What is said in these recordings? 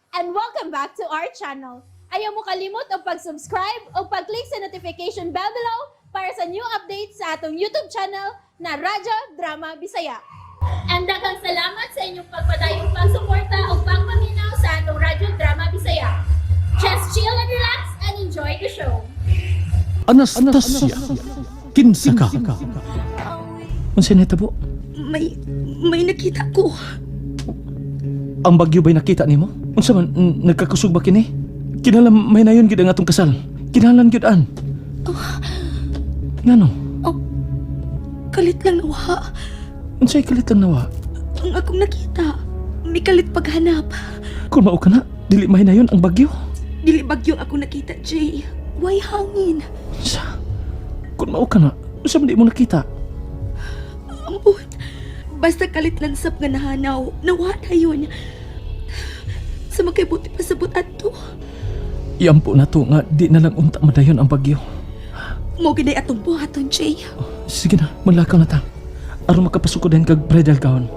And welcome back to our channel. Ayaw mo kalimot og pag-subscribe o pag-click sa notification bell below para sa new updates sa atong YouTube channel na Radyo Drama Bisaya. And daghang salamat sa inyong pagpadayong pagsuporta o pagpaminaw sa atong Radyo Drama Bisaya. Just chill and relax and enjoy the show. Anastasia, kinsa ka? Unsa nahitabo? May nakita ko. Ang bagyo ba'y nakita nimo? Unsa man nagkakusog ba kini? Kinahanglan may nayon gid ang atong kasal. Kinahanglan gyud an. Ngano? Oh, kalit lang nawa. Unsay kalit lang nawa? Ang akong nakita, may kalit paghanap. Kung mao ka na, dili may nayon ang bagyo. Dili bagyo ang akong nakita, Jay. Way hangin. Unsa? Kung mao ka na, unsa man di mo nakita? Ambot. Basta kalit lang sab nga nahanaw. Nawa na yun. Sa makaibuti pa sabot adto. Iampo na to nga di na lang unta madayon ang bagyo. Mo giday atong buhaton, Jay. Sige na, manlakaw na ta. Aron makapasukod din kag bridal gown.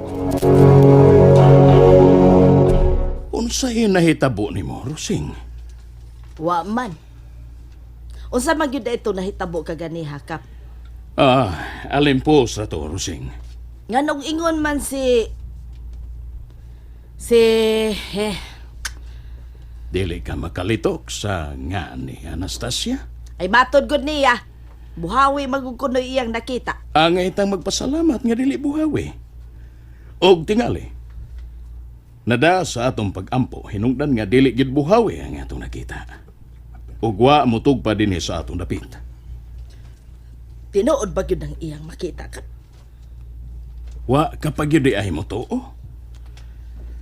Unsay nahitabo nimo, Rosing? Wa man. Unsa man gyud ito nahitabo kaganiha, Kap? Ah, alimpos ra to, Rosing. Nganong ingon man si eh, Dili ka makalitok sa nga ni Anastasia. Ay matod gud niya. Buhawi magud kuno iyang nakita. Ang itang magpasalamat nga dili buhawi. Og tingali. Nada sa atong pagampo, hinungdan nga dili gid buhawi ang atong nakita. Ug wa mutugpa dinhi sa atong dapit. Tinuod ba gyud ang iyang makita, Kap? Wa kapag yun di ay mo tuo.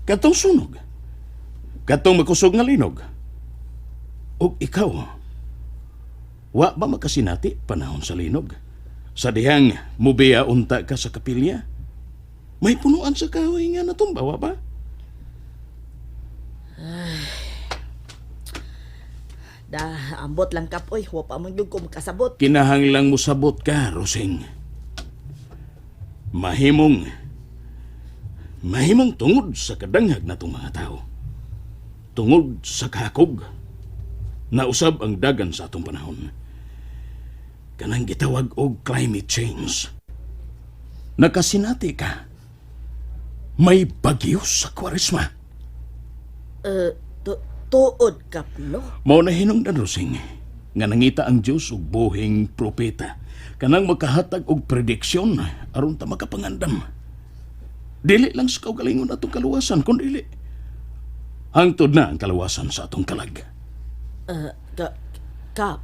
Katong sunog. Katong makusog nga linog. Og ikaw, wa ba makasinati panahon sa linog? Sa dihang mubiya unta ka sa kapilya? May punuan sa kahoy nga natumba, wa ba? Da ambot lang, Kap, oy, wa pa man gyud ko makasabot. Kinahanglang musabot ka, Rosing. Mahimong, mahimong tungod sa kadanghag natong mga tao. Tungod sa kakog. Nausab ang dagan sa atong panahon. Kanang gitawag og climate change. Nakasinati ka. May bagyo sa Kwaresma. Eh, tuod, Kap, no? Mao na hinungdan, Rosing, nga nangita ang Dios og buhing propeta kanang makahatag og prediksyon aron ta makapangandam. Dili lang sa kaugalingon atong kaluwasan kun dili hangtod na ang kaluwasan sa atong kalag. Eh, Kap,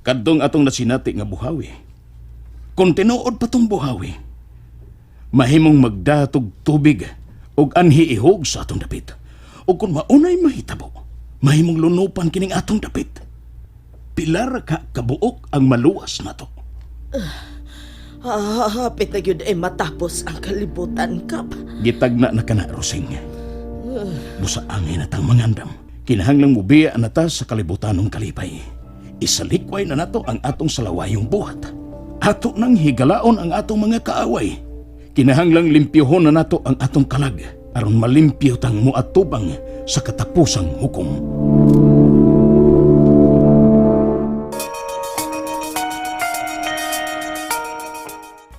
Kadtong atong nasinati nga buhawi. Kung tinuod pa tong buhawi, mahimong magdatog tubig og anhi ihog sa atong dapit. Ug kung maunay mahitabo, mahimong lunupan kining atong dapit. Pila ra ka kabuok ang maluwas nato. Hapit na gyud ay matapos ang kalibutan, Kap. Gitagna na kana, Rosing. Busa angay na tang mangandam. Kinahanglang mubiya na ta sa kalibutanong kalipay. Isalikway na nato ang atong salawayong buhat. Ato nang higalaon ang atong mga kaaway. Kinahanglang limpyohon na nato ang atong kalag aron malimpyo tang muatubang sa katapusang hukom.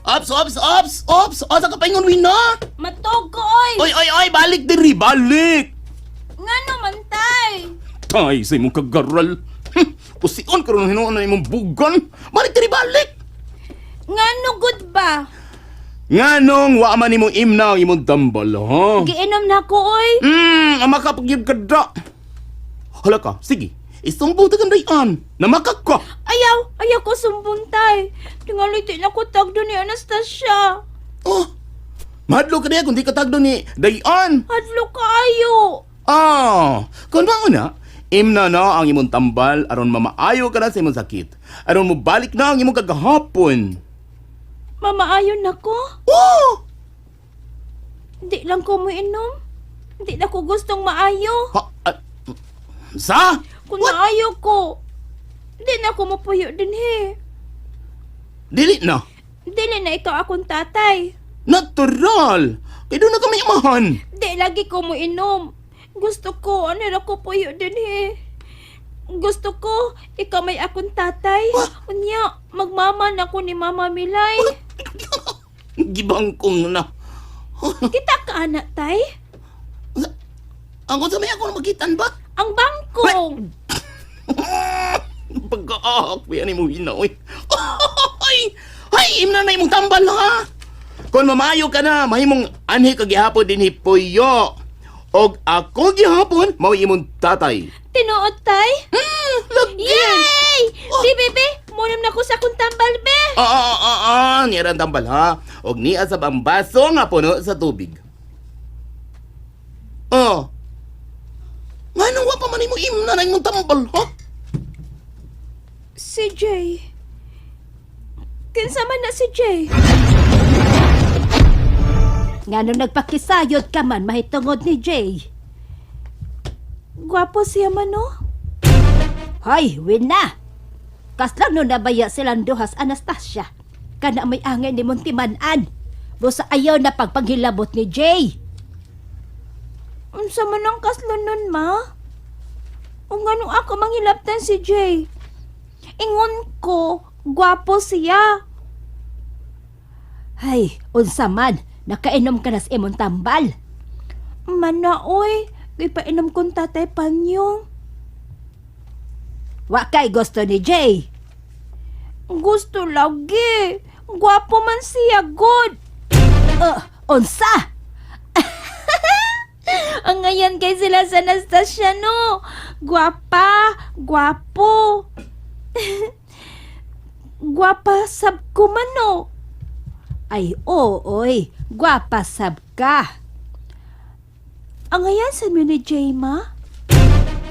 Ops, ops, ops, ops! Asa ka paingon wina? Matog ko, oy! Oy, oy, oy, balik diri, balik! Ngano man, tay? Tay, sa imong kagaral. Usion karon hinuon na imong bugan. Balik diri, balik! Ngano good ba? Nganong wa man nimo imna ang imong dambal, ha? Giinom na ko, oy! Ama ka pagyud kada. Hala ka, sige. Isumbong ta kang dayan. Namakak ka. Ayaw! Ayaw ko sumbong, tay. Tingali di na ko tagdo ni Anastasia. Oh. Mahadlo ka diya kung di ka tagdo ni Dayan. Hadlo kaayo. Ah, kung mao na, imna na ang imong tambal aron mamaayo ka na sa imong sakit. Aron mobalik na ang imong kagahapon. Mamaayon na ko. Oh! Di lang ko muinom. Di na ko gustong maayo. Ha, ah, sa? Kung maayo ko, di na ko mapuyo din he. Dili na. Dili na ikaw akong tatay. Natural. Kay doon na kami amahan. Di lagi ko muinom. Gusto ko, ano ra ko puyo dinhi. Gusto ko, ikaw may akong tatay. Unya, magmama na ko ni Mama Milay. Gibangkong na. Kita ka anak, tay? Ang unsa may ako na magitan ba? Ang bangkong. Pagkaak, ni mo hinaoy. Ay! Ay, imna na imong tambal ha. Kung mamayo ka na, mahimong anhi ka gihapon dinhi puyo. Og ako gihapon, mao imong tatay. Tinuod, tay? Lagi. Yay! Di, bebe, munam na ko sa akong tambal, be. Oo, oo, oo, niya ang tambal ha. Og niya sa ang baso nga puno sa tubig. Oh. Ngano wa pa man imo imna na imong tambal ha? Si Jay. Kinsa man na si Jay? Ngano nagpakisayod ka man mahitungod ni Jay. Gwapo siya man, no? Hoy, win na. Kaslang no nabaya silang duhas Anastasia. Kana may angay ni Montimanan. Busa ayaw na pagpanghilabot ni Jay. Unsa man ang kaslonon, ma? O nganong ako manghilabtan si Jay? Ingon ko, gwapo siya. Ay, unsa man, nakainom ka na sa imong tambal. Mana, oy. Ipainom kong tatay panyong. Wa kay gusto ni Jay. Gusto lagi. Gwapo man siya, good. Unsa? Ang ngayon kay sila sa Anastasia, no? Gwapa, gwapo. Gwapa sab ko man, no? Ay, oo, oy, gwapa sab ka. Ang ngayon sa ni Jay, ma?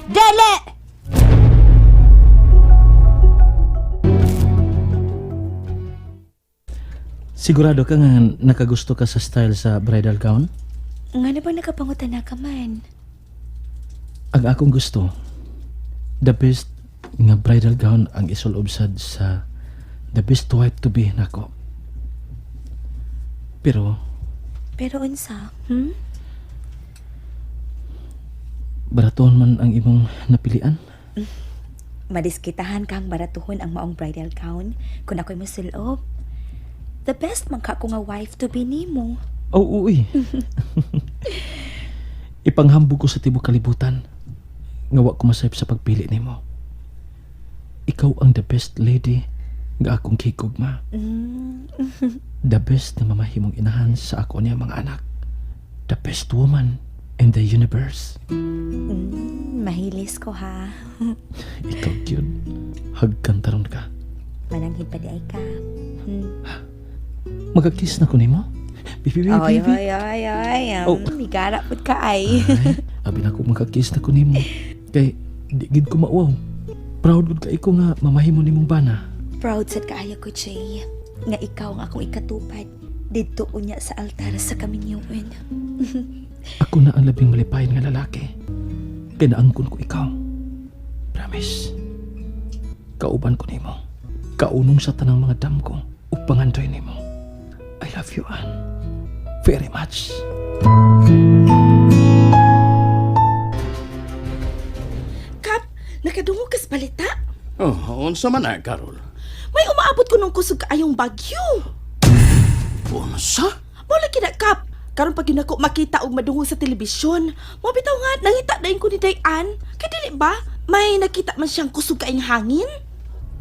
Dali! Sigurado ka nga nakagusto ka sa style sa bridal gown? Nga na bang nakapangutan na ka man? Ang akong gusto, the best nga bridal gown ang isulob sad sa the best wife to be nako. Pero Pero unsa? Baraton man ang imong napilian. Madiskitahan kang baratuhon ang maong bridal gown kung ako'y musulob. The best man ka ko nga wife to be nimo. Oo, uy. Ipanghambog ko sa tibok kalibutan. Nga wa ko masayop sa pagpili nimo. Ikaw ang the best lady nga akong kigugma. The best na mamahimong inahan sa ako niya mga anak. The best woman in the universe. Mahilis ko ha. Ikaw gyud. Hagkan taron ka. Mananghid pa di ay ka. Magakiss na ko nimo. Bibi, bibi, Oy, bibi. oy, oy, oy. Oh. Migara pud ka ay. Ay, abi na ko magakiss na ko nimo. Kay di gid ko mauwaw. Proud gud kay ko nga mamahimo nimong bana. Proud sad kaayo ko, Jay. Nga ikaw ang akong ikatupad. Didto unya sa altar sa kaminyuan. Ako na ang labing malipayon nga lalaki. Kay naangkon ko ikaw. Promise. Kauban ko nimo. Kaunong sa tanang mga dam ko ug pangandoy nimo. I love you, Ann. Very much. Kap, nakadungog kas balita. Oh, unsa man na, Carol? May umaabot ko nung kusog kaayong bagyo. Unsa? Mao lagi na kap. Karon pag yun ako makita og madungog sa telebisyon. Mao bitaw nga nangita dayon ko ni Dayan. Kay dili ba? May nakita man siyang kusog kaayong hangin.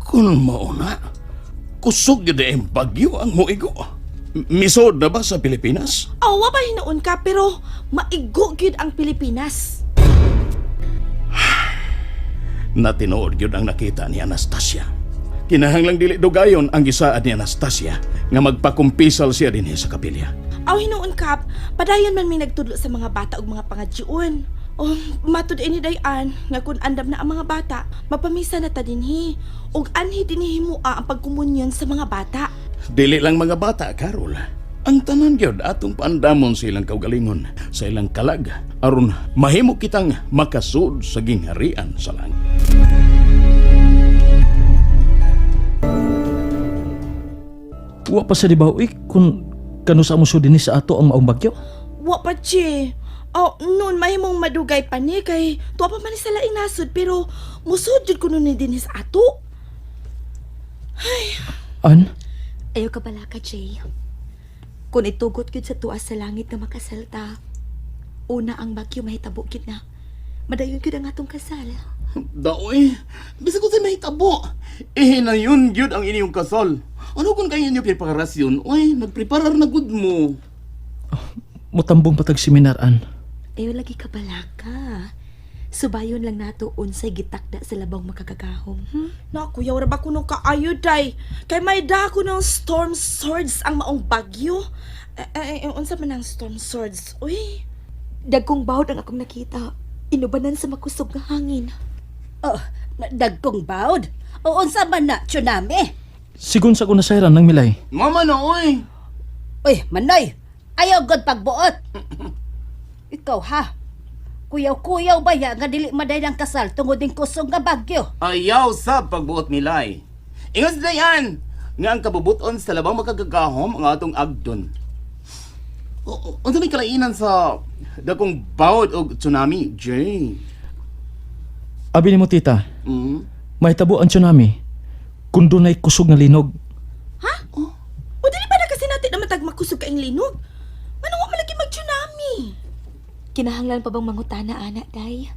Kung mao na, kusog gyud ang bagyo ang moigo. Misod na ba sa Pilipinas? Awa ba hinuon ka pero maigo gyud ang Pilipinas. Natinuod gyud ang nakita ni Anastasia. Kinahanglang dili dugayon ang gisaad ni Anastasia nga magpakumpisal siya dinhi sa kapilya. Aw hinuon kap, padayon man may nagtudlo sa mga bata ug mga pangadyoon. Oh, matud ini Dayan nga kun andam na ang mga bata, mapamisa na ta dinhi ug anhi dinhi himua ang pagkomunyon sa mga bata. Dili lang mga bata, Carol. Ang tanan gyud atong paandamon sa ilang kaugalingon, sa ilang kalag, aron mahimo kitang makasud sa gingharian sa langit. Wa pa sa dibaw kung kanu sa amo dinhi sa ato ang maong bagyo. Wa pa che. Oh, noon mahimong madugay pa ni kay tuwa pa man ni sa laing nasod pero musod jud kuno ni dinhi sa ato. An? Ayaw ka bala ka, Jay. Kung itugot gyud sa tuas sa langit nga makasalta, una ang bagyo mahitabo gyud na. Madayon gyud ang atong kasal. Daoy, bisag ko sa mahitabo. Eh, na yun, gyud ang inyong kasal. Ano kung kayo inyo preparasyon? Uy, nagpreparar na gud mo. Mutambong patag seminar, An. Ayaw lagi ka bala ka. Subayon lang nato unsay gitakda sa labang makakagahom. Naku, yaw ra ba kuno kaayo day? Kay may dako ng storm swords ang maong bagyo. Eh, eh, unsa man ang storm swords? Uy, Dagkong bawd ang akong nakita. Inubanan sa makusog nga hangin. Oh, dagkong bawd. O unsa man na tsunami. Sigon sa kunasayran ng milay. Mama na, oy. Uy, Manoy, ayaw god pagbuot. Ikaw ha. Kuyaw-kuyaw ba ya nga dili maday ang kasal tungod ning kusog nga bagyo. Ayaw sa pagbuot milay. Ingon sa dayan, nga ang kabubuton sa labang makagagahom ang atong agdon. Unsa may kalainan sa dakong bawd og tsunami, Jay? Abi nimo, tita, mahitabo ang tsunami kung dunay kusog nga linog. O dili ba na kasi natin naman tag makusog kaing linog? Manong wa man lagi mag-tsunami? Kinahanglan pa bang mangutana ana day?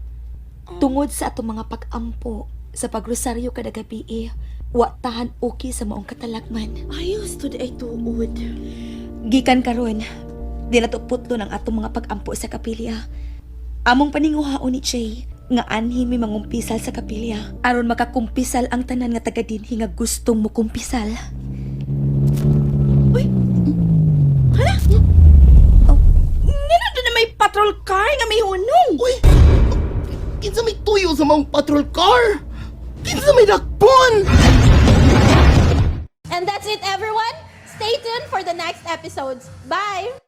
Tungod sa atong mga pag-ampo sa pagrosaryo kada gabi eh, wa tahan okay sa maong katalakman. Ayos to di ay tuod. Gikan karon, di na to putlo ng atong mga pag-ampo sa kapilya. Among paninguhaon ni Jay, nga anhi may mangumpisal sa kapilya. Aron makakumpisal ang tanan nga taga dinhi nga gustong mukumpisal. Oh, ngano doon na may patrol car nga may hunong? Uy, kinsa may tuyo sa maong patrol car? Kinsa may dakpon? And that's it, everyone. Stay tuned for the next episodes. Bye!